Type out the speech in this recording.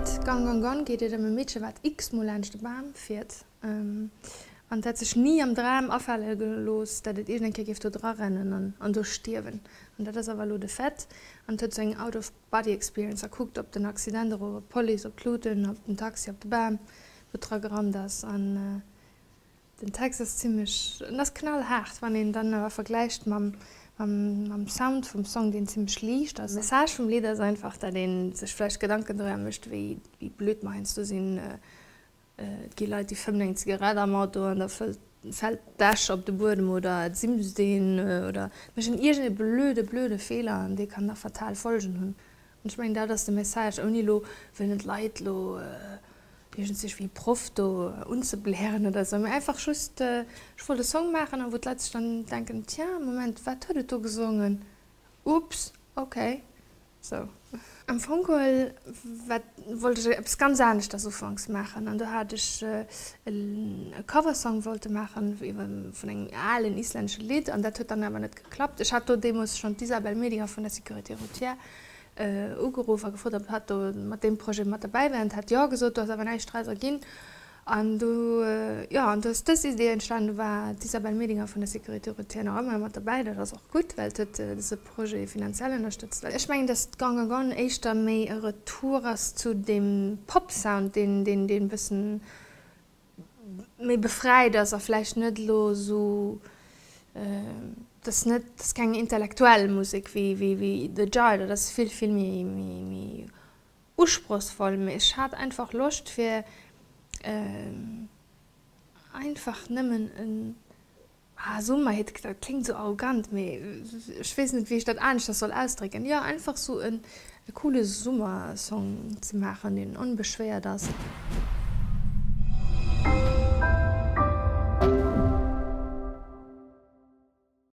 Lidd Gone Gone Gone geet et ëm e Meedche wat x-mol laanscht e Bam fiert an dat sech ni am Dram afale gelooss, dat et iergend eng Kéier géif do dra rennen an do stierwen. An dat ass awer elo de Fait an et huet sou eng out of body experience a kuckt op den Accident erof, op d'Police, op d'Luuten, op den Taxi, op de Bam wou et dra gerannt ass an Den Text ass zimmlech, en ass knallhaart, wann een dann awer vergläicht mam mam Sound vum Song, deen zimmlech liicht ass. D'Message vum Lidd ass einfach, dat ee sech vläicht Gedanken driwwer mécht, wéi wéi blöd mer heiansdo sinn. Et gi Leit, déi fëmmen eng Zigarett am Auto an da fëllt fält d'Äsch op de Buedem oder et simst een oder et mécht een iergend e blöde blöde Feeler an dee kann da fatal Folgen hunn. An ech mengen, dat ass de Message, ouni elo wëllen d'Leit elo iergendsich wéi Proff do unzeblären oder esou, mee einfach just, ech wollt e Song maachen a wou d'Leit sech dann denken, tiens, Moment, wat huet et do gesongen? Ups, okay, sou. Am Fong geholl wat wollt ech eppes ganz aneschters ufanks maachen an do hat ech e Coversong wollte maachen iwwer vun engem alen islännesche Lidd an dat huet dann awer net geklappt. Ech hat do deemools schonn d'Isabelle Medinger vun der Sécurité routière ugeruff a gefrot, ob hatt do mat deem Projet mat derbäi wär an hatt jo gesot, do ass awer näischt draus erginn. An du, jo, an du ass dës Idee entstanen. Do war d'Isabelle Medinger vun der Sécurité routière nach ëmmer mat derbäi. Dat ass och gutt, well et huet dëse Projet finanziell ënnerstëtzt. Ech mengen, datt Gone Gone Gone éischter méi e Retour ass zu deem Pop-Sound, deen, deen, deen e bëssen méi befreit ass a vläicht net elo esou, dat ass net, dat ass keng intellektuell Musek wéi, wéi, wéi The Jar, dat ass vill, vill méi, méi, méi usprochsvoll. Mee ech hat einfach Loscht fir einfach nëmmen en Ah, Summerhit, dat kléngt sou arrogant, mee ech weess net, wéi ech dat aneschters soll ausdrécken. Jo, einfach sou en coole Summersong ze maachen, deen onbeschwéiert ass.